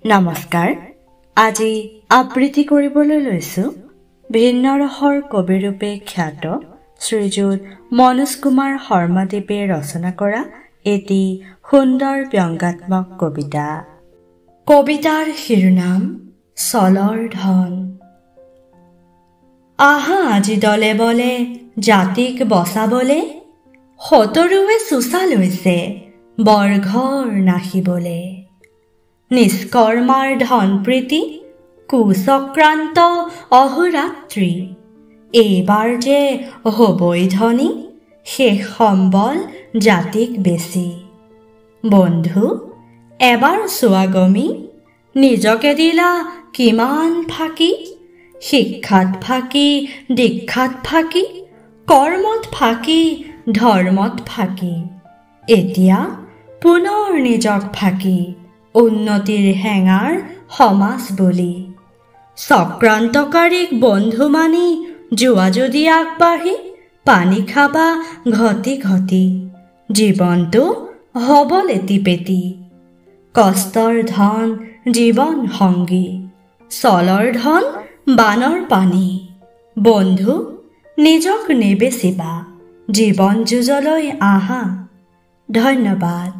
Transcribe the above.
নমস্কাৰ। আজি আবৃত্তি কৰিবলৈ লৈছোঁ ভিন্ন ৰসৰ কবিৰূপে খ্যাত শ্ৰীযুত মনোজ কুমাৰ শৰ্মাদেৱে ৰচনা কৰা এটি সুন্দৰ ব্যংগাত্মক কবিতা। কবিতাৰ শিৰোনাম চলৰ ধন। আহা আজি দলে বলে জাতিক বচাবলে, শতৰুৱে চোচা লৈছে বৰঘৰ নাশিবলে। নিষ্কৰ্মাৰ ধনপ্ৰীতি কুচক্ৰান্ত অহোৰাত্ৰি, এইবাৰ যে হ'বই ধনী শেষ সম্বল জাতিক বেছি। বন্ধু এবাৰ চোৱা গমি, নিজকে দিলা কিমান ফাঁকি, শিক্ষাত ফাঁকি, দীক্ষাত ফাঁকি, কৰ্মত ফাঁকি, ধৰ্মত ফাঁকি, এতিয়া পুনৰ নিজক ফাঁকি উন্নতিৰ হেঙাৰ সমাজ বুলি। চক্ৰান্তকাৰীক বন্ধু মানি যোৱা যদি আগবাঢ়ি, পানী খাবা ঘটি ঘটি, জীৱনটো হ'ব লেটি পেটি। কষ্টৰ ধন জীৱন সংগী, চলৰ ধন বানৰ পানী। বন্ধু নিজক নেবেচিবা, জীৱন যুঁজলৈ আহা। ধন্যবাদ।